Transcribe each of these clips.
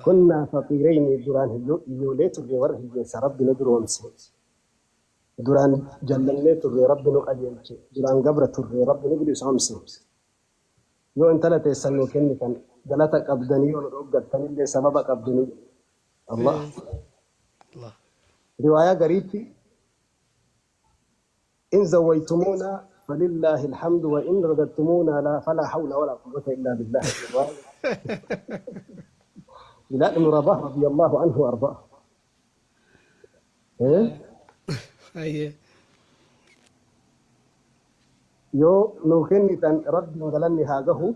Kunnaa faqiirayni duraan iyyoolee turre warra hiyyeessa Rabbi nu duroomse. Duraan jallannee turre Rabbi nu qajeelche. Duraan gabra turre Rabbi nu bilisoomse. Yoo intala teessan nuu kennitan galata qabdanii yoo nu dhooggattanillee sababa qabdanii. Allah. Allah. Riwaayaa gariitti in zawwaytumuuna falillaahi alhamdu wa in radatumuuna laa falaa hawla walaa quwwata illaa billah. Bilaal ibn Rabah radiyallahu anhu ardaa. Hayyee. Yoo nuu kennitan Rabbiin galanni haa gahu.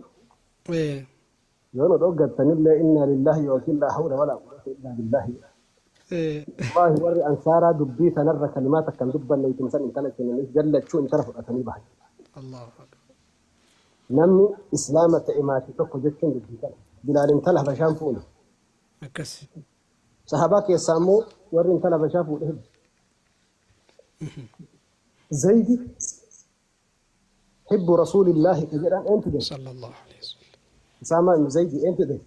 Yoo nu dhooggattanillee innaa lillaahi yookiin laa hawla walaa quwwata illaa billaahi. Wallaahi warri ansaaraa dubbii sanarra kalimaa takka hin dubbanne itumsan intala kennaniif jallachuu intala fudhatanii bahan. Allahu akbar. Namni islaama ta'e maatii tokko jechuun dubbii kana. Bilaal intala Habashaan fuune. Akkas. Sahabaa keessaa immoo warri intala Habashaa fuudhe hedduu. Zaydi hibbu rasuulillaahi ka jedhan eentu jedhe? Sallallahu alaihi wasallam. Usaamaa ibn Zaydi eentu jedhe?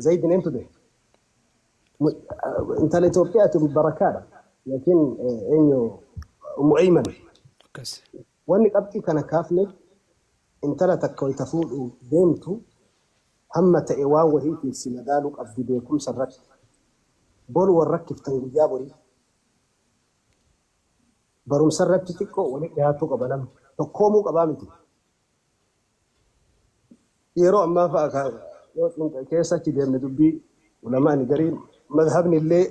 Zaydin eentu jedhe? Intala Itoophiyaati barakaadha. Yookiin eenyu Ummu Ayman. Akkas. Wanni qabxii kana kaafne intala takka wayita fuudhu deemtu hamma ta'e waan wahiitiin si madaaluu qabdi beekumsa irratti. Boru wal rakkiftan guyyaa borii. Barumsa irratti xiqqoo walitti dhiyaatuu qaba namni. Tokkoomuu qabaa miti. Yeroo ammaa fa'a yoo keessa achi deemne dubbii ulamaani gariin madhabni illee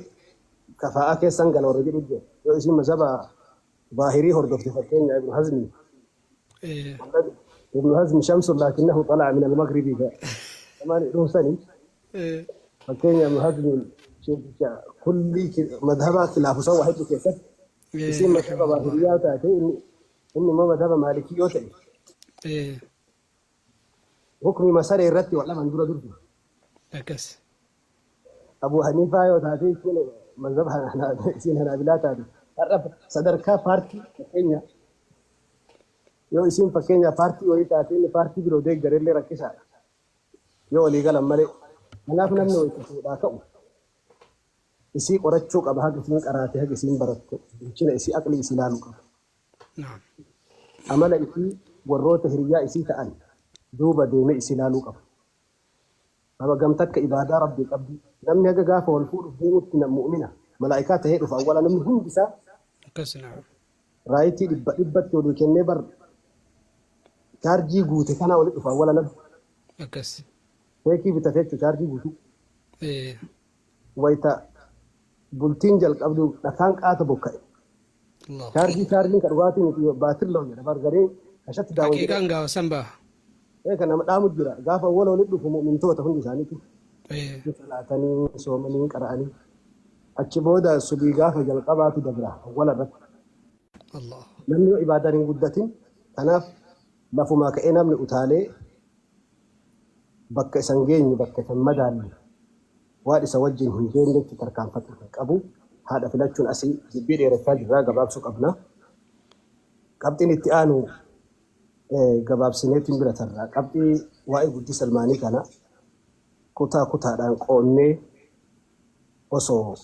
kafaa'aa keessan gala warra jedhu jira. Yoo isin mazhaba zaahirii hordofte fakkeenya Ibn Hazmi. Ibn Hazmi shamsun laakinnahu xala'a min al-maghribi kamaan dhuunfani. Fakkeenya Ibn Hazmi sheekicha kullii madhabaa khilaafu san waa hedduu keessatti isin madhaba zaahiriyaa taate inni immoo madhaba maalikii yoo ta'e hukmi masaree irratti wal dhaban dura durdu. Akkas. Abu Haniifaa yoo taate isin mazhaba isin Hanaabilaa taate har'a sadarkaa paartii fakkeenya yoo isin fakkeenya paartii wayii taate inni paartii biroo deeggarellee rakkisaadha. Yoo walii galan malee. Kanaaf namni wayita fuudhaa ka'u isii qorachuu qaba haga isiin qaraate haga isiin baratte bilchina isii aqlii isii ilaaluu qaba. Amala isii warroota hiriyyaa isii ta'an duuba deemee isii ilaaluu qaba. Nama gamtakka ibaadaa Rabbii qabdi. Namni haga gaafa wal fuudhuuf deemutti mu'mina malaa'ikaa tahee dhufa awwala namni hundi isaa raayitii dhibba dhibbatti walii kennee bar chaarjii guute kanaa walitti dhufa awwala namni. Akkas. Feekii bitate jechuun chaarjii guutuu. Wayita bultiin jalqabdu dhakaan qaata bokka'e. Chaarjiin kan dhugaatii miti baatir la'u jedha bar garee kashatti daawwan jedha. Haqiiqaan gaafa san baha. Kan nama dhaamu jira gaafa awwala walitti dhufu mu'mintoota hundi isaaniitu. Salaatanii soomanii qara'anii achi booda subii gaafa jalqabaatu dabra awwala irratti. Namni yoo ibaadaan hin guddatin kanaaf lafumaa ka'ee namni utaalee bakka isan geenye bakka isan madaalle waan isa wajjin hin geenyetti tarkaanfatu hin qabu. Haadha filachuun asii dubbii dheerachaa jirraa gabaabsuu qabna. Qabxiin itti aanu gabaabsineetiin bira tarraa. Qabxii waa'ee guddisa ilmaanii kana kutaa kutaadhaan qoonnee osoo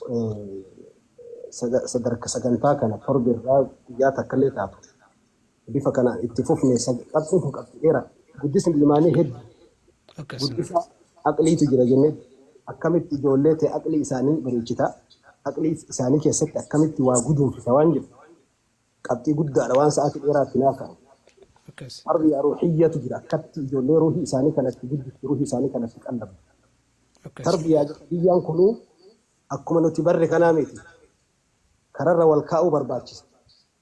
sadarka sagantaa kana torbirraa guyyaa takkallee taatu bifa kanaan itti fufne qabxiin kun qabxii dheeraa. Guddisni ilmaanii hedduu. Guddisa aqliitu jira jennee akkamitti ijoollee ta'e aqlii isaanii bareechita. Aqlii isaanii keessatti akkamitti waa guduunfita waan jedhu qabxii guddaadha waan sa'aatii dheeraatti naaf ta'a. Tarbiyaa ruuxiyyatu jira akkatti ijoollee ruuhii isaanii kanatti guddiftu ruuhii isaanii kanatti qallabu. Tarbiyaa biyyaan kunuu akkuma nuti barre kanaa miti. Kararra wal kaa'uu barbaachisa.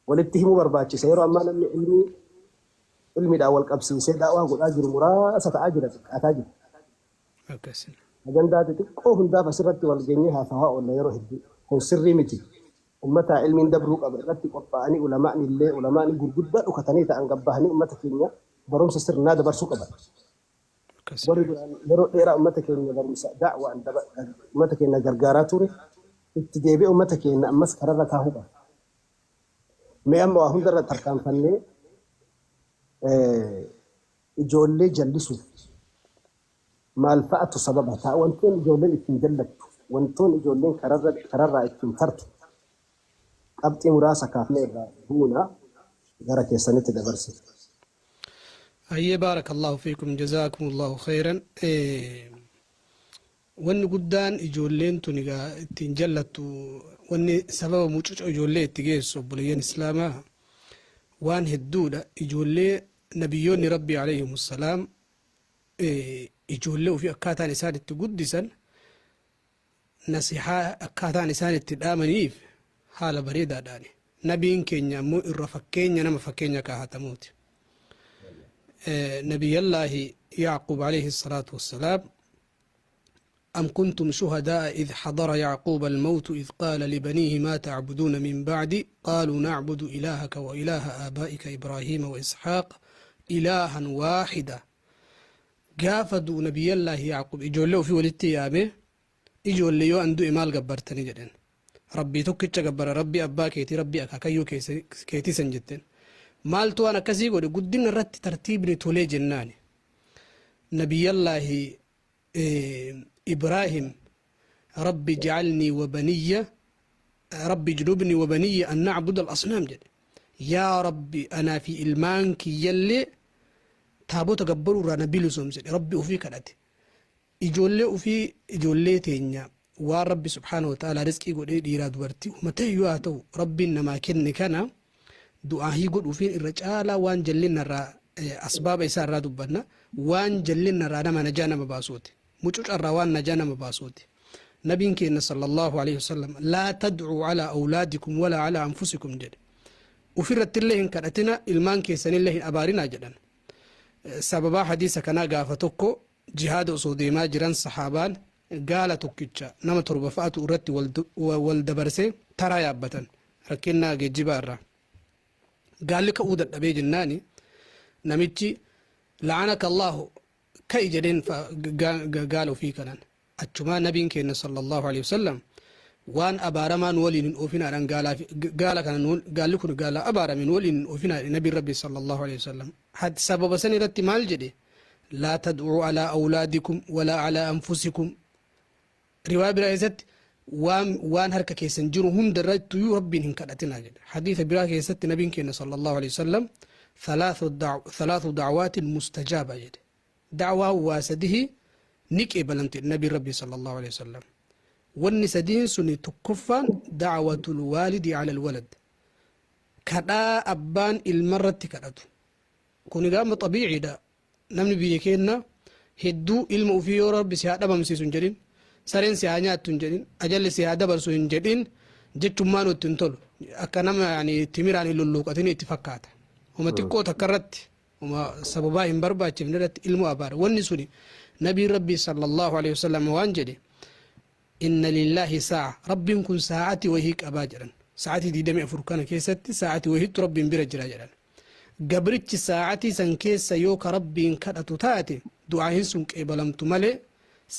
Walitti himuu barbaachisa. Yeroo ammaa namni ilmiidhaan wal qabsiisee daawaa godhaa jiru muraasa ta'aa jira xiqqaataa jira. Ajandaa xixiqqoo hundaaf asirratti wal geenyee haasawaa oolla yeroo hedduu. Kun sirrii miti. Ummata ilmiin dabruu qaba irratti qophaa'anii ulamaa'ni illee ulamaa'ni gurguddaa dhukatanii ta'an gabbahanii ummata keenya barumsa sirnaa dabarsuu qaban. Warri duraan yeroo dheeraa ummata keenya barumsa da'waan ummata keenya gargaaraa ture itti deebi'ee ummata keenya ammas kararra kaahuu qaba. Mee amma waa hundarra tarkaanfannee ijoollee jallisuuf maal fa'atu sababa ta'a wantoonni ijoolleen ittiin jallattu Wantoonni ijoolleen kararraa ittiin tartu qabxii muraasa kaafnee irraa buuna gara keessanitti dabarse. Hayyee, baarakallahu fiikum, jazaakumullahu khayran. Wanni guddaan ijoolleen tun egaa ittiin jallattu, wanni sababa mucuca ijoollee itti geessu, obboleeyyan islaamaa, waan hedduudha. Ijoollee nabiyyoonni rabbii alayhim salaam ijoollee ofii akkaataan isaan itti guddisan, nasihaa akkaataan isaan itti dhaamaniif haala bareedaadhaani. Nabiin keenya ammoo irra fakkeenya nama fakkeenya kaahatamuuti. Nabiyallaahi Yacquub alayhi salaatu wassalaam, أم كنتم شهداء إذ حضر يعقوب الموت إذ قال لبنيه ما تعبدون من بعدي قالوا نعبد إلهك وإله آبائك إبراهيم وإسحاق إلها واحدا. Gaafa du'u nabiyallaahi Yacquub ijoollee ofii walitti yaame, ijoollee yoo an du'e maal gabbartanii jedhen. Rabbii tokkicha gabbara, rabbii abbaa keetii, rabbii akaakayyuu keetii san jetteen. Maaltu waan akkasii godhe? Guddina irratti tartiibni tolee jennaani. Nabiyallaahi Ibraahim, rabbi jacalnii wabaniya, rabbi ijnubnii wabaniya an nacbuda al-asnaam jedhe. Yaa rabbi, anaa fi ilmaan kiyyallee taabota gabbaruu irraa na bilisoomse jedhe rabbi ofii kadhate. Ijoollee ofii, ijoollee teenya, waan rabbi subhaanahu wa ta'ala rizqii godhee dhiiraa dubartii uummatee haa ta'u rabbiin namaa kenne kana du'aahii godhuufiin irra caalaa waan jallinna irraa, asbaaba isaa irraa dubbanna, waan jallinna irraa nama najaa nama baasuuti, mucuca irraa waan najaa nama baasuuti. Nabiin keenya sallallahu alaihi wasallam, laa tadcuu calaa awlaadikum walaa calaa anfusikum jedhe. Ufirratti illee hin kadhatina, ilmaan keessanillee hin abaarinaa jedhan. Sababaa hadiisa kanaa gaafa tokko jihaada osoo deemaa jiran sahaabaan gaala tokkicha nama torba fa'atu irratti wal dabarsee taraa yaabbatan. Rakkina geejjibaa irraa gaalli ka'uu dadhabee jennaani namichi la'anaka Allahu, ka'i jedheen gaala ofii kanaan. Achumaa nabiin keenya sallallahu alaihi wasallam waan abaaramaa nu waliin hin oofinaadhaan, gaala kana, gaalli kun gaala abaarame, nu waliin hin oofinaadha nabiin rabbi sallallahu alaihi wasallam. Sababa san irratti maal jedhe? Laa tad'uu alaa awlaadikum walaa alaa anfusikum. Riwaa biraa keessatti waan harka keessan jiru hunda irrattuyyuu rabbiin hin kadhatinaa jedhe. Hadiisa biraa keessatti nabiin keenya sallallahu alaihi wasallam, thalaathU dacwaatin mustajaaba jedhe. Dacwaa waa sadihi ni qeebalamte nabiin rabbi sallallahu alaihi wasallam. Wanni sadiin suni, tokkoffaan dacwatul waalidi cala alwalad, kadhaa abbaan ilmarratti kadhatu. Kun egaa amma xabiiciidha. Namni biyya keenya hedduu ilma ofii yoo rabbi si haa dhabamsiisu hin jedhin, sareen si haa nyaattu hin jedhin, ajalli si haa dabarsu hin jedhin jechummaan itti hin tolu. Akka nama yani timiraan hin lulluuqatin itti fakkaata. Homa xiqqoo takka irratti, homa sababaa hin barbaachifne irratti ilmoo abaara. Wanni suni nabiin rabbii sallallahu alaihi wasallam waan jedhe, inna lillaahi saa'a, rabbiin kun saa'atii wahii qabaa jedhan. Sa'atii 24 kana keessatti sa'atii wahiitu rabbiin bira jira jedhan. Gabrichi sa'atii san keessa yoo ka rabbiin kadhatu taate du'aahin sun qeebalamtu malee,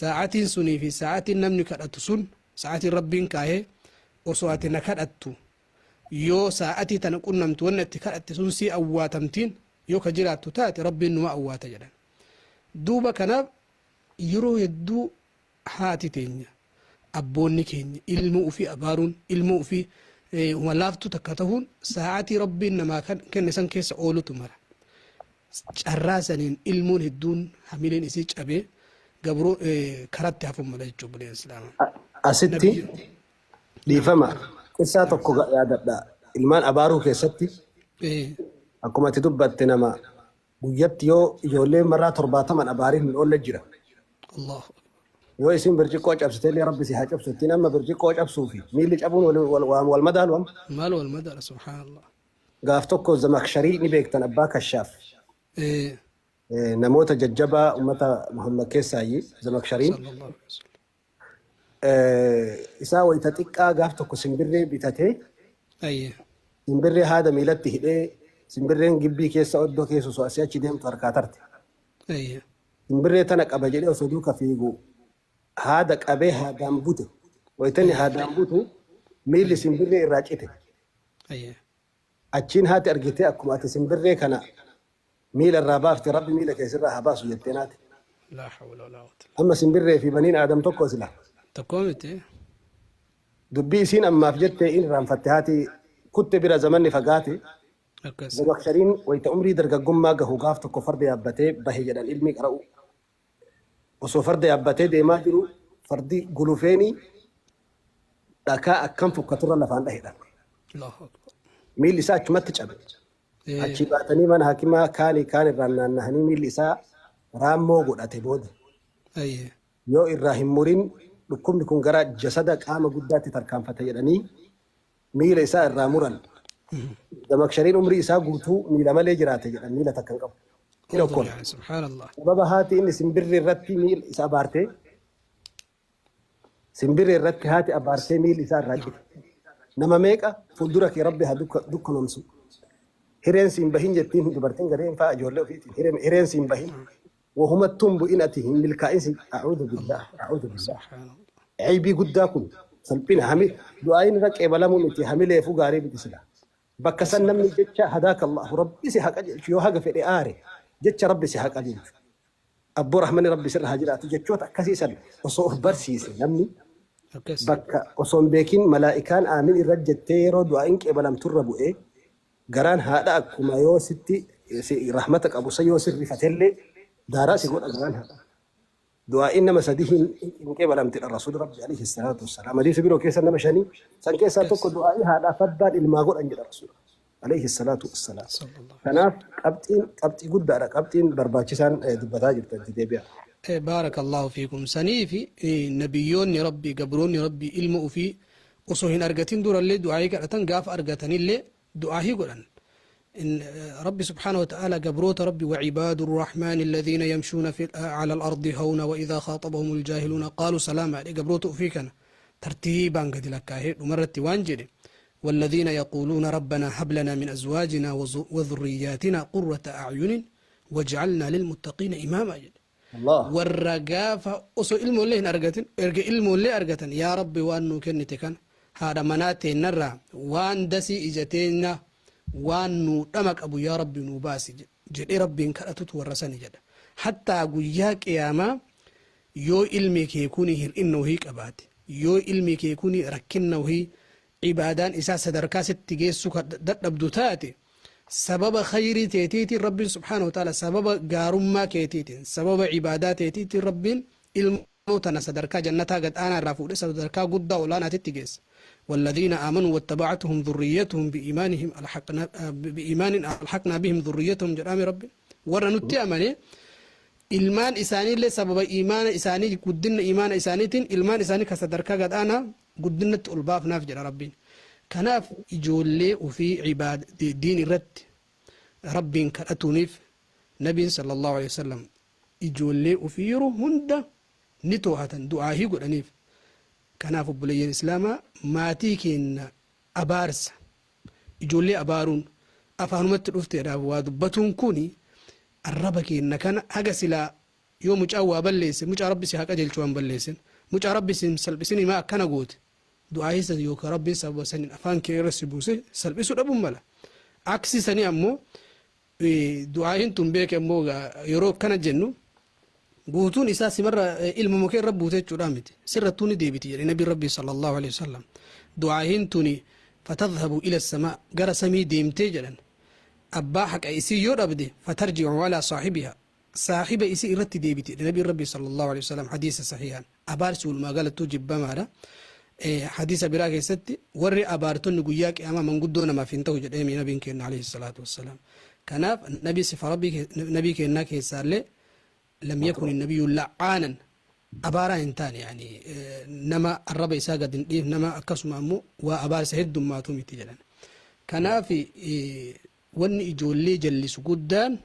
sa'atiin sunii fi sa'atiin namni kadhatu sun, sa'atiin rabbiin kaahee osoo ati na kadhattu yoo sa'atii tana qunnamtu wanni ati kadhatte sun sii awwaatamtiin yoo ka jiraattu taate, rabbiin numa awwaata jedhan. Duuba kanaaf yeroo hedduu haati teenya, abboonni keenya ilmoo ofii abaaruun, ilmoo ofii huma laaftuu takka tahuun, sa'aatii rabbiin namaa kenne san keessa oolutu mara. Carraa saniin ilmoon hedduun hamileen isii cabee gabroo karatti hafuun mala jechuudha buleen islaamaa. Asitti dhiifama, qissaa tokko yaadadha. Ilmaan abaaruu keessatti akkuma ati dubbatte nama guyyatti yoo ijoollee marraa 70 abaariin hin oolle jira. Allahu. Yoo isin birciqqoo cabsite illee rabbi si haa cabsu ittiin amma birciqqoo cabsuu fi miilli cabuun wal madaalu amma. Maal wal madaala, subhaanallah. Gaaf tokko Zamaksharii ni beektan, abbaa Kashaaf. Namoota jajjabaa ummata Muhammad keessaayi Zamakshariin. Sallallahu alaihi wasallam. Isaa wayita xiqqaa gaaf tokko simbirree bitatee simbirree haada miilatti hidhee, simbirreen gibbii keessa oddoo keessa osoo asii achi deemtu harkaa tarte. Simbirree tana qaba jedhee osoo duuka fiigu haada qabee haadaan bute. Wayitani haadaan butu miilli simbirree irraa cite. Achiin haati argitee, akkuma ati simbirree kana miila irraa baafte rabbi miila keessirraa haa baasu jetteen haati. Laa hawla walaa quwwata. Amma simbirree fi baniin aadam tokko sila. Tokkoo miti. Dubbii isiin ammaaf jettee in irraanfatte haati kutte bira zamanni fagaate. Akkas. Zamaqshariin wayita umrii dargaggummaa gahu gaaf tokko farda yaabbatee bahe jedhan ilmi qara'u. Osoo farda yaabbatee deemaa jiru fardi gulufeeni dhakaa akkam fokkaturra lafaan dhahedha. Allahu akbar. Miilli isaa achumatti cabe. Achii baatanii mana hakimaa kaanii kaan irraan naannahanii miilli isaa raammoo godhate booda. Yoo irraa hin murin dhukkubni kun gara jasada qaama guddaatti tarkaanfata jedhanii miila isaa irraa muran. Zamaqshariin umrii isaa guutuu miila malee jiraate jedhan, miila takka hin qabu. Hin okkola. Subhaanallah. Sababa haati inni simbirri irratti miila isa abaartee, simbirri irratti haati abaartee miilli isaa irraa cite. Nama meeqa fuuldura kee Rabbi haa dukkanoomsu. Hireen siin bahin jettiin dubartiin gareen fa'aa ijoollee ofiitiin hireen siin bahin. Wahumattuun bu'in ati hin milkaa'in si, a'uudhu billah, a'uudhu billah. Subhaanallah. Aybii guddaa kun salphina hami du'aayin irra qeebalamuu miti, hamileefuu gaarii miti sila. Bakka san namni jecha hadaaka Allahu, Rabbi si haa qajeelchu, yoo haga fedhe aare jecha Rabbi si haa qajeelchu. Abboo rahmani Rabbi sirra haa jiraatu jechoota akkasii san osoo of barsiise namni bakka osoo hin beekin malaa'ikaan aamin irra jettee yeroo du'aayin qeebalamturra bu'ee garaan haadha akkuma yoo sitti si rahmata qabu san yoo sirrifatellee daaraa si godha garaan haadha. Du'aa'iin nama sadii hin qeebalamtedha Rasuulli Rabbi alayhi salaatu wassalaam. Hadiisa biroo keessa nama shanii san keessaa tokko du'aa'ii haadhaaf abbaan ilmaa godhan jedha Rasuulli alayhi salaatu wassalaam. Sallallahu. Kanaaf qabxiin qabxii guddaadha. Qabxiin barbaachisaan dubbataa jirtan itti deebi'a. Baarakallahu fiikum. Sanii fi nabiyyoonni Rabbii, gabroonni Rabbii ilma ofii osoo hin argatin durallee du'aa'ii kadhatan, gaafa argatanillee du'aa'ii godhan. إن ربي سبحانه وتعالى gabroota ربي وعباد الرحمن الذين يمشون في على الأرض هونا وإذا خاطبهم الجاهلون قالوا سلاما. gabroota ofii kana tartiibaan gadi lakkaa'ee dhumarratti waan jedhe: والذين يقولون ربنا هب لنا من أزواجنا وذرياتنا قرة أعين واجعلنا للمتقين إماما jedhe. Allah. Warra gaafa osoo ilmoollee hin argatin, erga ilmoollee argatan, yaa Rabbi, waan nuu kennite kana haadha manaa teennarraa waan dasii ija teenya waan nuu dhama qabu yaa Rabbi nuu baasi jedhee Rabbiin kadhatutu warra sani jedha. Hattaa guyyaa qiyaamaa yoo ilmi kee kuni hir'inna wahii qabaate, yoo ilmi kee kuni rakkinna wahii, ibaadaan isaa sadarkaa sitti geessu ka dadhabdu taate, sababa khayrii teetiitiin Rabbiin subhaanahu wa ta'ala, sababa gaarummaa keetiitiin, sababa ibaadaa teetiitiin Rabbiin ilmoo tana sadarkaa jannataa gad aanaa irraa fuudhee sadarkaa guddaa olaanaatitti geessa. والذين آمنوا واتبعتهم ذريتهم بإيمانهم ألحقنا بإيمان ألحقنا بهم ذريتهم jedhaame. Rabbi warra nutti amane ilmaan isaaniillee sababa imaana isaanii, guddina imaana isaaniitiin ilmaan isaanii ka sadarkaa gad aanaa guddinatti ol baafnaaf jedha Rabbiin. Kanaaf ijoollee ofii ibaad diin irratti Rabbiin kadhatuuniif nabiin sallallahu alaihi wasallam ijoollee ofii yeroo hunda ni to'atan, du'aahii godhaniif. Kanaaf obboleeyyan islaamaa, maatii keenya abaarsa ijoollee abaaruun afaanumatti dhufteedhaaf waa dubbatuun kuni arraba keenya kana haga silaa yoo mucaan waa balleesse, mucaa Rabbi si haa qajeelchu, waan balleessin mucaa Rabbi si hin salphisin, himaa akkana goote du'aa isa yookaan Rabbiin sababa saniin afaan kee irra si buuse salphisuu dhabuun mala. Aksi sanii ammoo du'aahin tun beeke ammoo yeroo kana jennu guutuun isaa simarra ilma mukee irra buute jechuudha miti, sirrattuu ni deebiti jedhe nabi Rabbi sallallahu alaihi wasallam. Du'aahin tuni fatadhabu ila samaa, gara samii deemtee jedhan. Abbaa haqa isii yoo dhabde fatarji'u alaa saahibiha, saahiba isii irratti deebiti jedhe nabi Rabbi sallallahu alaihi wasallam hadiisa sahihaan. Abaarsi walumaa galattuu jibbamaadha. Hadiisa biraa keessatti warri abaartonni guyyaa qiyaamaa manguddoo namaaf hin ta'u jedhee nabiin kenna alayhi salaatu wassalaam. Kanaaf nabi sifa Rabbii nabii kennaa keessaallee lam yakun nabiyyu la'aanan, abaaraa hin taane, yani nama arraba isaa gad hin dhiif, nama akkasuma ammoo waa abaarsa heddummaatu miti jedhan. Kanaaf wanni ijoollee jallisu guddaan,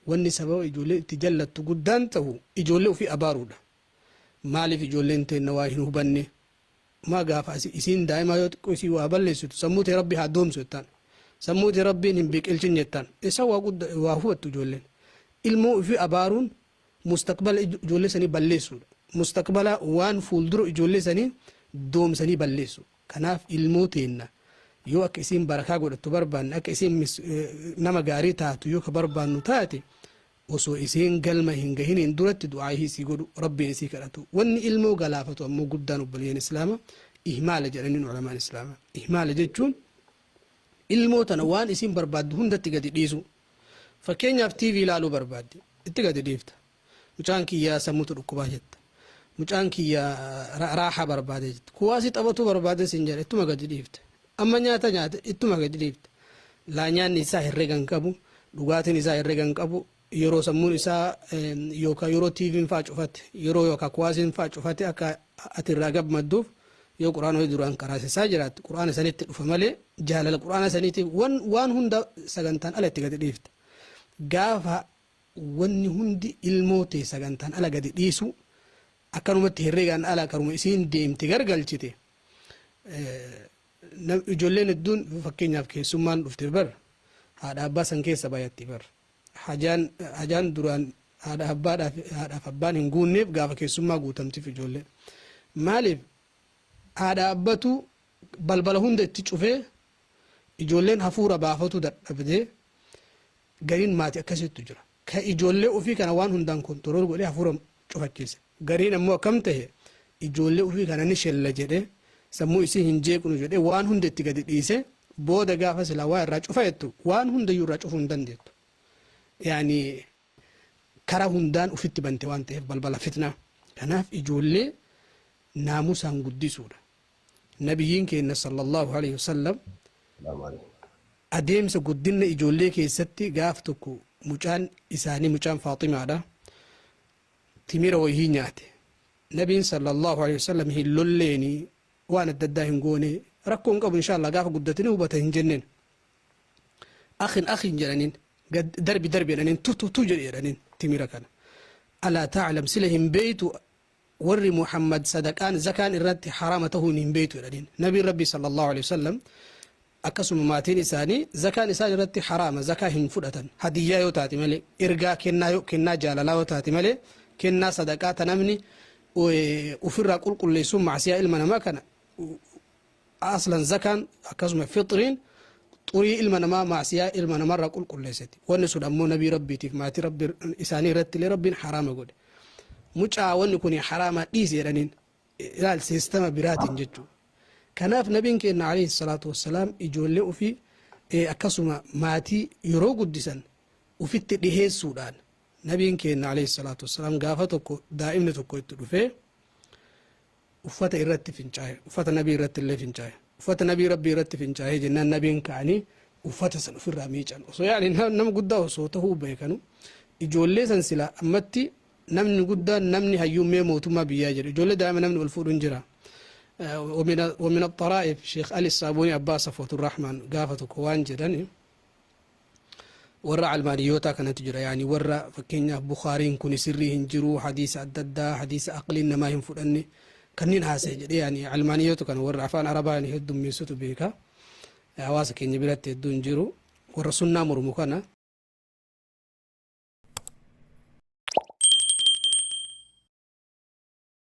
wanni sababa ijoollee itti jallattu guddaan ta'u ijoollee ofii abaaruudha. Maaliif ijoolleen teenna waa hin hubanne? Maa gaafa isiin daa'imaa yoo xiqqoo isii waa balleessitu sammuu tee Rabbi haa doomsu jettaan, sammuu tee Rabbiin hin biqilchin jettaan, isa waa gudda waa hubattu ijoolleen. Ilmoo ofii abaaruun mustaqbala ijoollee sanii balleessuudha, mustaqbala waan fuuldura ijoollee sanii doomsanii balleessu. Kanaaf ilmoo teenna yoo akka isiin barakaa godhattu barbaanne, akka isiin nama gaarii taatu yoo ka barbaannu taate Osoo isiin galma hin gahiniin duratti du'aayii isii godhu, Rabbiin isii kadhatu. Wanni ilmoo galaafatu ammoo guddaan, obboleeyyan islaama, ihmaala jedhaniin ulamaan islaama. Ihmaala jechuun ilmoo tana waan isiin barbaaddu hundatti gadi dhiisu. Fakkeenyaaf, TV ilaaluu barbaaddi, itti gadi dhiifta. Mucaan kiyyaa sammuutu dhukkubaa jetta, mucaan kiyyaa raaxaa barbaade jetta, kuwaasii taphatuu barbaade sin jedha, ittuma gadi dhiifta. Amma nyaata nyaata, ittuma gadi dhiifta. Laa, nyaanni isaa herrega hin qabu, dhugaatiin isaa herrega hin qabu. Yeroo sammuun isaa yookaan yeroo TVn faa cufate, yeroo yookaan kuwaasiin faa cufate, akka ati irraa gammadduuf yoo Quraana hojii duraan karaasisaa jiraatte, Quraana sanitti dhufa malee, jaalala Quraana saniitiif waan hunda sagantaan ala itti gadi dhiifta. Gaafa wanni hundi ilmoo ta'e sagantaan ala gadi dhiisu, akkanumatti herreegaan ala karuma isiin deemte gargalchite. Ijoolleen hedduun, fakkeenyaaf, keessummaan dhufte bar haadha abbaa san keessa bayatti bar. Hajaan duraan haadha abbaadhaaf haadhaaf abbaan hin guunneef gaafa keessummaa guutamtiif ijoollee. Maaliif? Haadha abbatu balbala hunda itti cufee, ijoolleen hafuura baafatu dadhabdee. Gariin maatii akkasittu jira. Ka ijoollee ofii kana waan hundaan control godhee hafuura cufachiise. Gariin ammoo akkam ta'e, ijoollee ofii kana ni shella jedhee, sammuu isii hin jeeqnu jedhee, waan hunda itti gadi dhiise. Booda gaafa silaa waa irraa cufa jettu, waan hundayyuu irraa cufuu hin dandeettu. Yaani karaa hundaan ufitti bante waan ta'eef balbala fitnaa. Kanaaf ijoollee naamusaan guddisuudha. Nabiyyiin keenya sallallahu alaihi wasallam adeemsa guddina ijoollee keessatti gaaf tokko mucaan isaanii, mucaan Faaximaadha, timira wayii nyaate. Nabiin sallallahu alaihi wasallam hin lolleeni, waan adda addaa hin goone, rakkoo hin qabu, inshallah gaafa guddatanii hubata hin jenneen. Akhin akhin jedhaniin, darbi darbi jedhaniin, tu tu tu jedhaniin timira kana. Alaa ta'lam, sila hin beeytu, warri Muhammad sadaqaan zakaan irratti haraama ta'uun hin beeytu jedhaniin. Nabiin Rabbi sallallahu alaihi wasallam akkasuma maatiin isaanii zakaan isaan irratti haraama, zakaa hin fudhatan, hadiyyaa yoo taate malee, ergaa kennaa yoo kennaa jaalalaa yoo taate malee. Kennaa sadaqaa ta namni ofirraa qulqulleessuun macsiyaa ilma namaa kana, aslan zakaan akkasuma fixriin xurii ilma namaa, macsiyaa ilma namaarraa qulqulleessiti. Wanni sun ammoo nabii Rabbiitiif maatii Rabbi isaanii irratti illee Rabbiin haraama godhe. Mucaa, wanni kun haraama, dhiisi jedhaniin. Ilaal, system biraatiin jechuudha. Kanaaf nabiin keenya alayhi salaatu wassalaam ijoollee ofii akkasuma maatii yeroo guddisan ufitti dhiheessuudhaan, nabiin keenya alayhi salaatu wassalaam gaafa tokko daa'imni tokko itti dhufee uffata irratti fincaa'e, uffata nabii irratti illee fincaa'e. Uffata nabii Rabbii irratti fincaa'ee jennaan, nabiin ka'anii uffata san ofirraa miican. Osoo yaani nama guddaa osoo tahuu beekanu, ijoollee san sila ammatti namni guddaan, namni hayyummee mootummaa biyyaa jedhu, ijoollee daa'ima namni ol fuudhu hin jira. ومن الطرائف Sheekh Ali Saabuunii Abbaa Safwatu Rahmaan gaafa tokko waan jedhani, warra almaaniyyoota kanatu jira, yaani warra fakkeenyaaf Bukaariin kun sirrii hin jiru, hadiisa adda addaa, hadiisa aqliin namaa hin fudhanne kanneen haasa'e jedhee. Yaani almaaniyyoota kana warra afaan Arabaa heddummeessutu beeka, hawaasa keenya biratti hedduu hin jiru, warra sunnaa mormu kana.